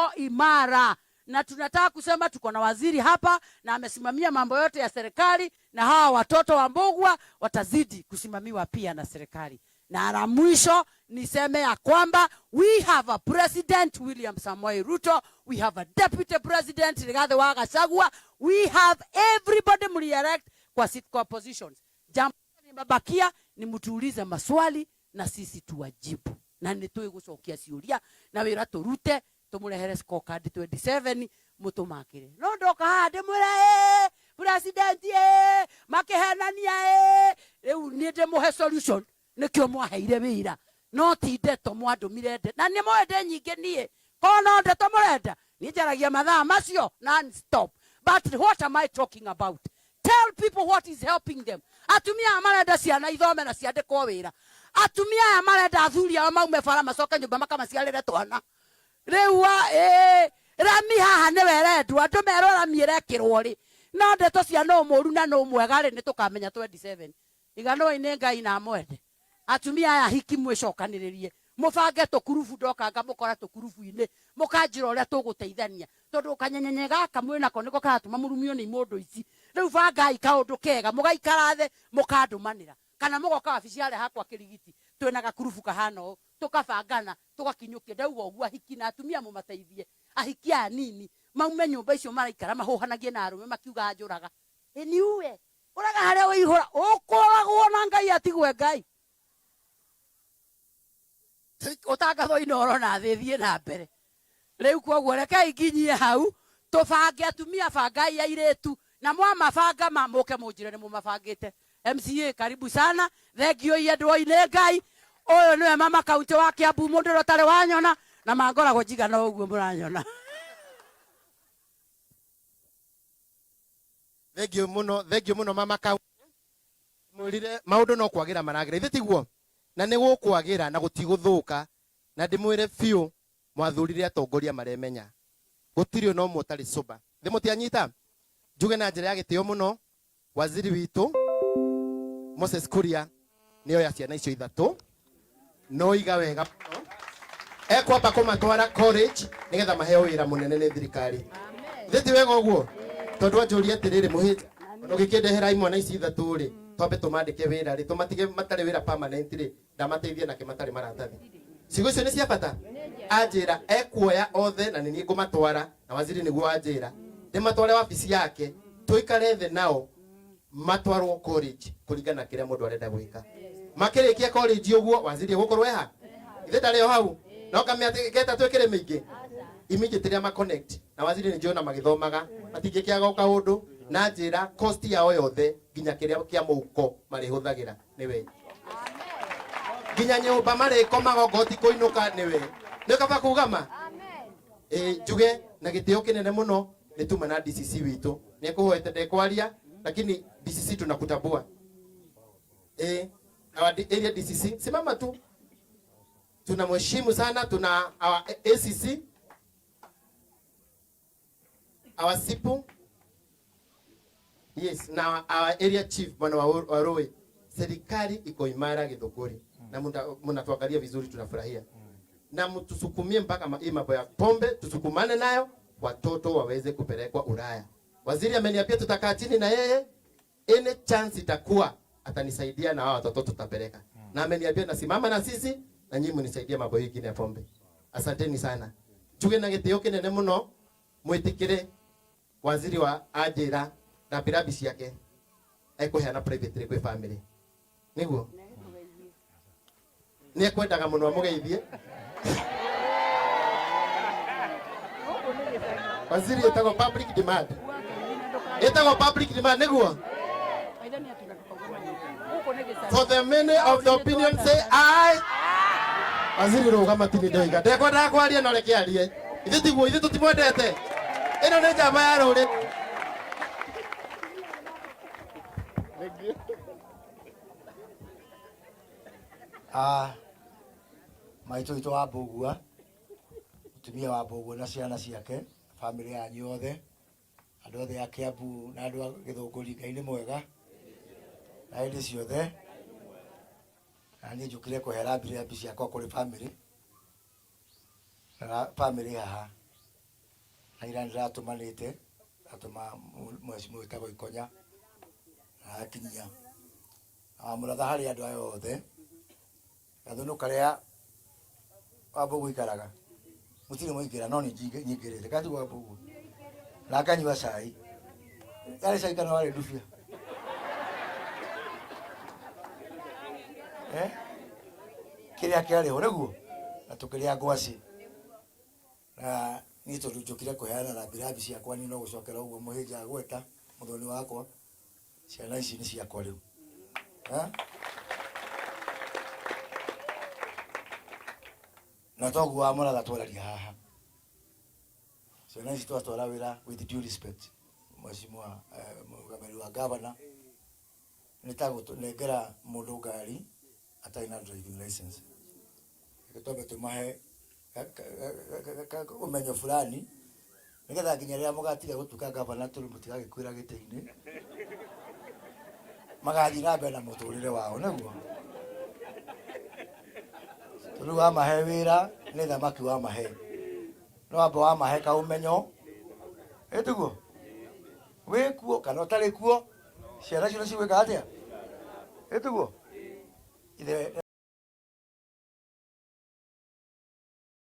Tuko imara na tunataka kusema tuko na waziri hapa na amesimamia mambo yote ya serikali, na hawa watoto wa Mbugua watazidi kusimamiwa pia na serikali. Na la mwisho niseme ya kwamba we have a president William Samoei Ruto, we have a deputy president Rigathi wa Gachagua, we have everybody mli-elect kwa sit kwa positions. Jambo limebakia ni mtuulize maswali na sisi tuwajibu, na nĩ twĩgũcokia ciũria na wĩra tũrute tũmũrehere scorecard 27 mũtũmakĩre. No ndoka haha ndĩmwĩre "Ĩ, president ĩ makĩhenania ĩ rĩu niĩ ndĩmũhe solution nĩkĩo mwaheire wĩra no ti ndeto mwandũmire nde na nĩ moĩ ndĩ nyingĩ niĩ korwo no ndeto mũrenda niĩ njaragia mathaa macio non stop. But what am I talking about? Tell people what is helping them. Atumia aya marenda ciana ithome na ciandĩkwo wĩra. Atumia aya marenda athuri ao maume bara macoke nyũmba makamaciarĩre twana. Rĩu ĩ rami haha nĩwe ĩrendwo andũ merwo rami ĩrekĩrwo rĩ no ndeto cia nũ mũru na nũ mwega rĩ nĩ tũkamenya 27. Iganoi nĩ Ngai na amwende. Atumia aya hiki mwĩcokanĩrĩrie mũbange tũkurubu ndoka ngamũkora tũkurubu-inĩ mũkanjĩra ũrĩa tũgũteithania tondũ kanyenyenye gaka mwĩnako nĩko karatũma mũrumio nĩ imũndũ ici. Rĩu bangai kaũndũ kega mũgaikara thĩ mũkandũmanĩra kana mũgoka wabici harĩa hakwa Kĩrigiti twĩna gakurubu kahana ũũ tũkabangana tũgakinyũkia. Ndauga ũguo ahiki na atumia mũmateithie ahiki aya nini maume nyũmba icio maraikara mahũhanagie na arũme makiuga njũraga. Ĩ niue ũraga harĩa wĩihũra ũkũragwo na Ngai atigwe Ngai ũtangathwo inoro na thĩ thiĩ na mbere. Rĩu koguo rekei nginyie hau tũbange atumia bangai airĩtu na mwamabanga mũke mũnjĩre nĩ mũmabangĩte. MCA karibu sana, thengio yendwo nĩ Ngai. Ũyũ nĩwe mama kaunti wa Kiambu mũndũ ũrĩa ũtarĩ wanyona na mangoragwo njigana ũguo mũranyona. Thengio mũno, thengio mũno mama kaunti. Mwĩrire maũndũ no kwagĩra maragĩra, ithe tiguo? Na nĩ gũkwagĩra na gũtigũthũka, na ndĩmwĩre biũ mwathurire atongoria maremenya. Gũtirĩ ona ũmwe ũtarĩ sober. Thĩ mũtianyita? Njuge na njĩra ya gĩtĩo mũno waziri witũ Moses Kuria nĩ oya ciana icio ithatũ no iga wega mũno. Ekwamba kũmatwara college nĩgetha maheo wĩra mũnene nĩ thirikari. Thĩ ti wega ũguo? Tondũ anjũria atĩrĩrĩ mũhĩnja ona ũgĩkĩndehera imwana ici ithatũ rĩ twambe tũmandĩke wĩra rĩ tũmatige matarĩ wĩra permanent rĩ ndamateithie nake matarĩ maratathi. Ciugo icio nĩ cia bata. Anjĩra ekuoya othe na nĩ niĩ ngũmatwara na waziri nĩguo anjĩra ndĩmatware wabici yake tũikare thĩ nao matwarwo college kũringana na kĩrĩa mũndũ arenda gwĩka. Makĩrĩkia college ũguo waziri egũkorwo eha ithe ndarĩ o hau no kamĩatĩ twĩkĩre mĩingĩ immediately ama connect na waziri nĩ njũĩ ona magĩthomaga matingĩkĩaga o kaũndũ na njĩra cost yao yothe nginya kĩrĩa kĩa mũhuko marĩhũthagĩra nĩwe nginya nyũmba marĩkomaga okorwo ti kũinũka nĩwe nĩ kaba kuga ma. Ĩ njuge na gĩtĩo kĩnene mũno nĩ tuma na DCC witũ nĩ ekũhoete ndekwaria lakini DCC tunakutambua. Ĩ our area DCC simama tu, tunamheshimu sana. Tuna our ACC, our SIPU, yes, na our area chief bwana Waroe. Serikali iko imara Githunguri na mnatuangalia vizuri, tunafurahia na mtusukumie mpaka hii mambo ya pombe tusukumane nayo, watoto waweze kupelekwa Ulaya. Waziri ameniambia tutakaa chini na yeye, any chance itakuwa atanisaidia na hao watoto tutapeleka. Na ameniambia nasimama na sisi na nyinyi mnisaidie mambo hii ya pombe. Asanteni sana. Njuge na gĩtĩo kĩnene mũno mwĩtĩkĩre waziri wa anjĩra rambirambi ciake ekũheana privately kwĩ family. Nĩguo? Nĩ ekwendaga mũno amũgeithie. Waziri ĩtagwo public demand. Ĩtagwo public demand nĩguo? For the many of the opinion say aye. Waziri rũgama ti nĩ ndoiga. Ndekwendaga kwaria no reke arie. Ithuĩ tiguo, ithuĩ tũtimwendete. Ĩno nĩ njamba ya rũrĩrĩ. Maitũ witũ wa Mbũgua, mũtumia wa Mbũgua na ciana ciake, famĩlĩ yanyu yothe, andũ othe a Kiambu na andũ a Gĩthũngũri, Ngai nĩ mwega na hĩndĩ ciothe. Na niĩ njũkire kũhe rambirambi ciakwa kũrĩ famĩlĩ na famĩlĩ haha. Na ira ndĩratũmanĩte atũma mheshimiwa wĩtagwo Ikonya na akinyia Wamũratha harĩ andũ aya othe gathũnũ karĩa Wambũgũ ikaraga mũtirĩ mwaingĩra no nĩ nyingĩrĩte kati Wambũgũ na nganyua cai yarĩ cai kana warĩ ndubia eh kĩrĩa kĩarĩ ho nĩguo na tũkĩrĩa ngwacĩ na niĩ tondũ njũkire kũheana rambirambi ciakwa niĩ no gũcokera ũguo mũhĩnja agweta mũthoni wakwa ciana ici nĩ ciakwa rĩu. Eh? Na toguo wa Mũratha twararia haha ciana ici twatwara wĩra with due respect mheshimiwa mũrũgamĩrĩri wa gavana nĩ ta gũnengera mũndũ ngari atarĩ na driving license. Reke twambe tũmahe ũmenyo fulani nĩgetha nginya rĩrĩa mũgatiga gũtuĩka gavana tondũ mũtigagĩkuĩra gĩtĩ-inĩ magathiĩ na mbere na mũtũrĩre wao nĩguo tondũ rĩu wamahe wĩra nĩ thamaki wamahe no wamba wamahe kaũmenyo ĩtiguo wĩkuo kana ũtarĩ kuo ciana icio nĩcigwĩka atĩa ĩtiguo ithe.